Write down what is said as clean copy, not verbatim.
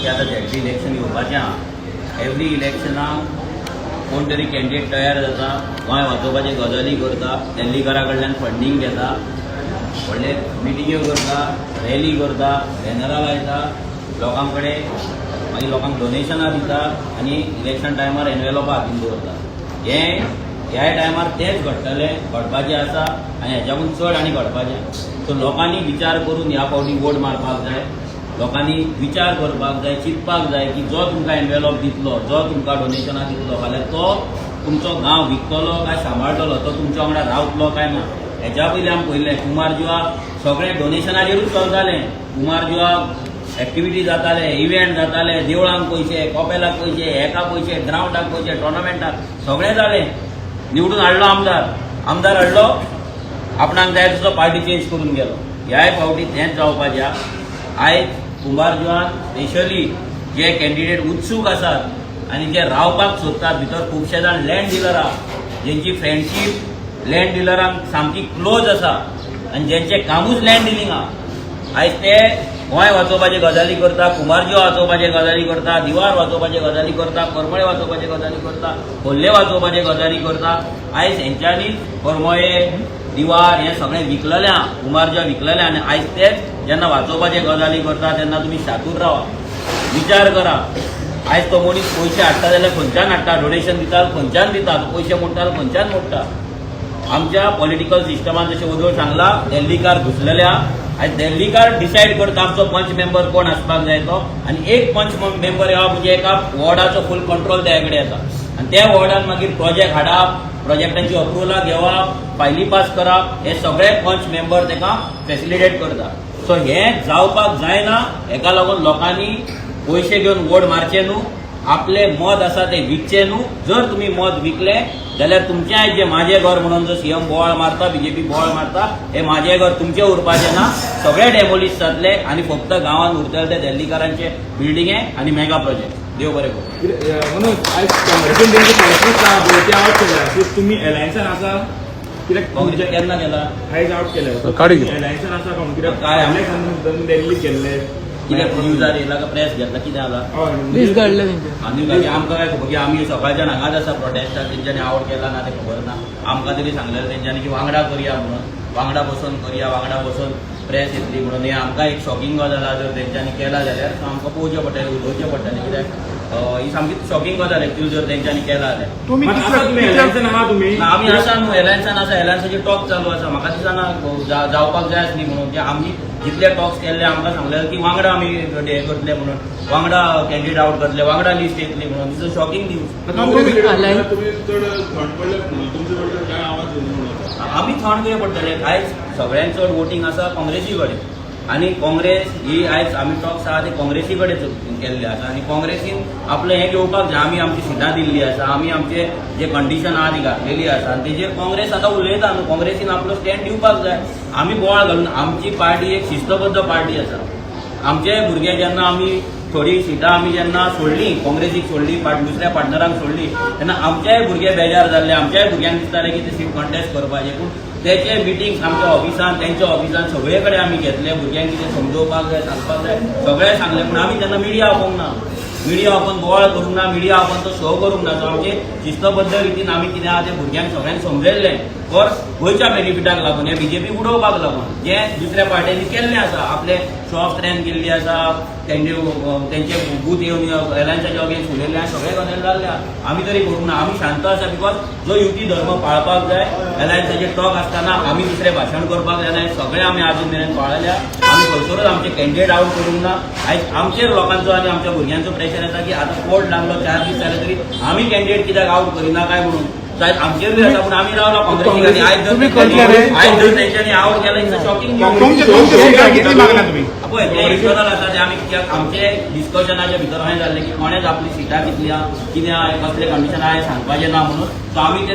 की आतां ZP election येवपाचें आहा. एवरी इलेक्शनाक कोण तरी कॅन्डिडेट तयार जाता, गोंय वाचोवपाचे गजाली करता, दिल्लीकारा कडल्यान फंडींग घेता, व्हडले मिटिंग्यो करता, रॅली करता, बॅनरां लायता लोकां कडेन, मागीर लोकांक डोनेशनां दिता आनी इलेक्शन टायमार एनवेलोपां हातीन दवरता. हें ह्याय टायमार तेंच घडटलें, घडपाचें आसा आनी हेच्याकून चड आनी घडपाचें. सो लोकांनी विचार करून ह्या फावटी वोट मारपाक जाय. लोकांनी विचार करपाक जाय, चिंतपाक जाय की जो तुमकां एनवेलोप दितलो, जो तुमकां डोनेशनां दितलो, फाल्यां तो तुमचो गांव विकतलो काय सांबाळटलो, तो तुमच्या वांगडा रावतलो काय ना. हेच्या पयलीं आमी पळयल्लें, कुमारजुवा सगळें डोनेशनाचेरूच चलतालें. कुमारजुवा एक्टिविटी जाताले, इव्हेंट जाताले, देवळांक पयशे, कपेलाक पयशे, हेका पयशे, ग्रावंडाक पयशे, टोर्नामेंटाक सगळें जालें. निवडून हाडलो आमदार, आमदार हाडलो, आपणाक जाय तसो पार्टी चेंज करून गेलो. ह्याय फावटी तेंच जावपाचें आहा. आयज कुंभारजुवान स्पेशली जे कॅन्डिडेट उत्सूक आसात आनी जे रावपाक सोदतात, भितर खुबशे जाण लँड डिलर आहा, जेंची फ्रेंडशीप लँड डिलरांक सामकी क्लोज आसा आनी जेंचें कामूच लँड डिलींग आहा, आयज ते गोंय वाचोवपाचे गजाली करता, कुंभारजुवा वाचोवपाचे गजाली करता, दिवार वाचोवपाचे गजाली करता, करमळे वाचोवपाचे गजाली करता, खोर्ले वाचोवपाचे गजाली करता. आयज हेंच्यांनी करमळे, दिवार हें सगळें विकलेलें आहा, कुंभारजुवा विकलेलें आनी आयज तेच जेन्ना वाचोवपाचे गजाली करता तेन्ना तुमी शातूर रावा, विचार करा. आयज तो मनीस पयशे हाडटा जाल्यार खंयच्यान हाडटा? डोनेशन दिता, खंयच्यान दिता? तो पयशे मोडटा, खंयच्यान मोडटा? आमच्या पॉलिटिकल सिस्टमान, जशें वदोळ सांगला, दिल्लीकार घुसलेले आहा. आयज दिल्लीकार डिसायड करता आमचो पंच मेंबर कोण आसपाक जाय तो. आनी एक पंच मेंबर येवप म्हणजे एका वॉर्डाचो फूल कंट्रोल त्या कडेन येता आनी त्या वॉर्डान मागीर प्रोजेक्ट हाडप, प्रोजेक्टांची अप्रुवलां घेवप, फायली पास करप, हे सगळे पंच मेंबर ताका फेसिलिटेट करता. सो हें जावपाक जायना. हेका लागून लोकांनी पयशे घेवन वोट मारचे न्हू, आपले मत आसा ते विकचे न्हू. जर तुमी मत विकले जाल्यार तुमचें आयज जे माझे घर म्हणून जो सीएम बोवाळ मारता, बीजेपी बोवाळ मारता, हे माझे घर तुमचें उरपाचें ना. सगळे डेमोलिश जातले आनी फक्त गांवांत उरतले ते दिल्लीकारांचे बिल्डिंगे आनी मेगा प्रोजेक्ट. देव बरें करूं. कितें मनोज, आयज काँग्रेसीन तेंचे प्रेस आहा ते आवट केल्या, सो तुमी एलायन्सान आसा कित्याक? काँग्रेस केन्ना केला? आयज आवट केल्या. काडी घे. एलायन्सान आसा कोण कित्याक? काय? फाटल्या दिल्लीक गेल्ले. कितें न्यूजार येयला का प्रेस घेतला, कितें जाला? हय. लिस्ट काडले तेंचे. आनी मागीर आमकां काय खबर की आमी सकाळच्यान हांगाच आसा प्रोटेस्टाक. तेंच्यांनी आवट केला ना तें खबर ना. आमकां तरी सांगलेलें तेंच्यांनी की वांगडा करया म्हणून, वांगडा बसून करया, वांगडा बसून प्रेस येतली म्हणून. हें आमकां एक शॉकिंग गजाल आहा. जर तेंच्यांनी केला जाल्यार सो आमकां पळोवचें पडटलें, उलोवचें पडटलें, कित्याक ही सामकी शॉकिंग गजाल एक्चुअली जर तेंच्यांनी केला जाल्यार. तुम्ही मात आसा तुमी एलायन्सान आहा तुमी? ना, आमी आसा न्हू, एलायन्सान आसा. एलायन्साचे टॉक चालू आसा. म्हाका दिसना जावपाक जाय आसली म्हणून. जे आमी जितले टॉक्स केल्ले, आमकां सांगलेले की वांगडा आमी हे करतले म्हणून, वांगडा कॅन्डिडेट आउट करतले, वांगडा लिस्ट येतली म्हणून. Is a shocking news. तुम्ही चड थंड पडल्यात न्हू, तुमचे कडल्यान काय आवाज येना म्हणून. आमी थंड कितें पडटले? आयज सगळ्यांत चड वोटींग आसा काँग्रेसी कडेन आनी काँग्रेस ही आयज आमी टॉक्स आहा ते काँग्रेसी कडेन केल्ले आसा आनी काँग्रेसीन आपलें हें घेवपाक जाय. आमी आमची सिटां दिल्ली आसा, आमी आमचे जे कंडिशन आहा ती घातलेली आसा आनी तेजेर काँग्रेस आतां उलयता न्हू. काँग्रेसीन आपलो स्टँड दिवपाक जाय. आमी बोवाळ घालून, आमची पार्टी एक शिस्तबद्ध पार्टी आसा. आमचे भुरगे जेन्ना आमी थोडी सिटां आमी जेन्ना सोडली, काँग्रेसीक सोडली, दुसऱ्या पार्टनरांक सोडली, तेन्ना आमचेय भुरगे बेजार जाल्ले. आमच्याय भुरग्यांक दिसतालें की ते सीट कॉन्टेस्ट करपाचे. पूण तेचे मिटिंग्स आमच्या ऑफिसान, तेंच्या ऑफिसान, सगळे कडेन आमी घेतले. भुरग्यांक कितें समजोवपाक जाय, सांगपाक जाय, सगळें सांगलें. पूण आमी तेन्ना मिडिया आपोवंक ना, मिडिया आपोवन बोवाळ करूंक ना, मिडिया आपोवन तो शो करूंक ना. सो आमचे शिस्तबद्ध रितीन आमी कितें आहा तें भुरग्यांक सगळ्यांक समजयल्लें फॉर गोंयच्या बेनिफिटाक लागून, हे बीजेपी उडोवपाक लागून जें दुसऱ्या पार्ट्यांनी केल्लें आसा, आपले शो ऑफ स्ट्रेंथ केल्ली आसा, तेंचे तेंचे बूथ येवन एलायन्साच्या अगेन्स्ट उलयल्ले आसा, सगळे गजाली जाल्ले आहा. आमी तरी करूंक ना. आमी शांत आसा because जो युती धर्म पाळपाक जाय, एलायन्साचे टॉक आसतना आमी दुसरें भाशण करपाक जायना, हें सगळें आमी आजून मेरेन पाळल्या. आमी खंयसरूच आमचे कॅन्डिडेट आउट करूंक ना. आयज आमचेर लोकांचो आनी आमच्या भुरग्यांचो प्रेशर येता की आतां कोर्ट लागलो, 4 दीस जाले तरी आमी कॅन्डिडेट कित्याक आउट करिना काय म्हणून. सो आयज आमचेरूय आसा, पूण आमी रावला काँग्रेसीक आनी आयज जर तुम्ही आयज जर तेंच्यांनी आउट केला, it's a shocking news. तुमचे तुमचे सिटां कितली मागल्या तुमी? पळय, ते इंटरनल आसा ते. आमी कित्याक आमचे डिस्कशनाच्या भितर अशें जाल्लें की कोणेच आपली सिटां कितली आहा, कितें आहा, कसलें कंडिशन आहा हें सांगपाचें ना म्हणून. सो आमी ते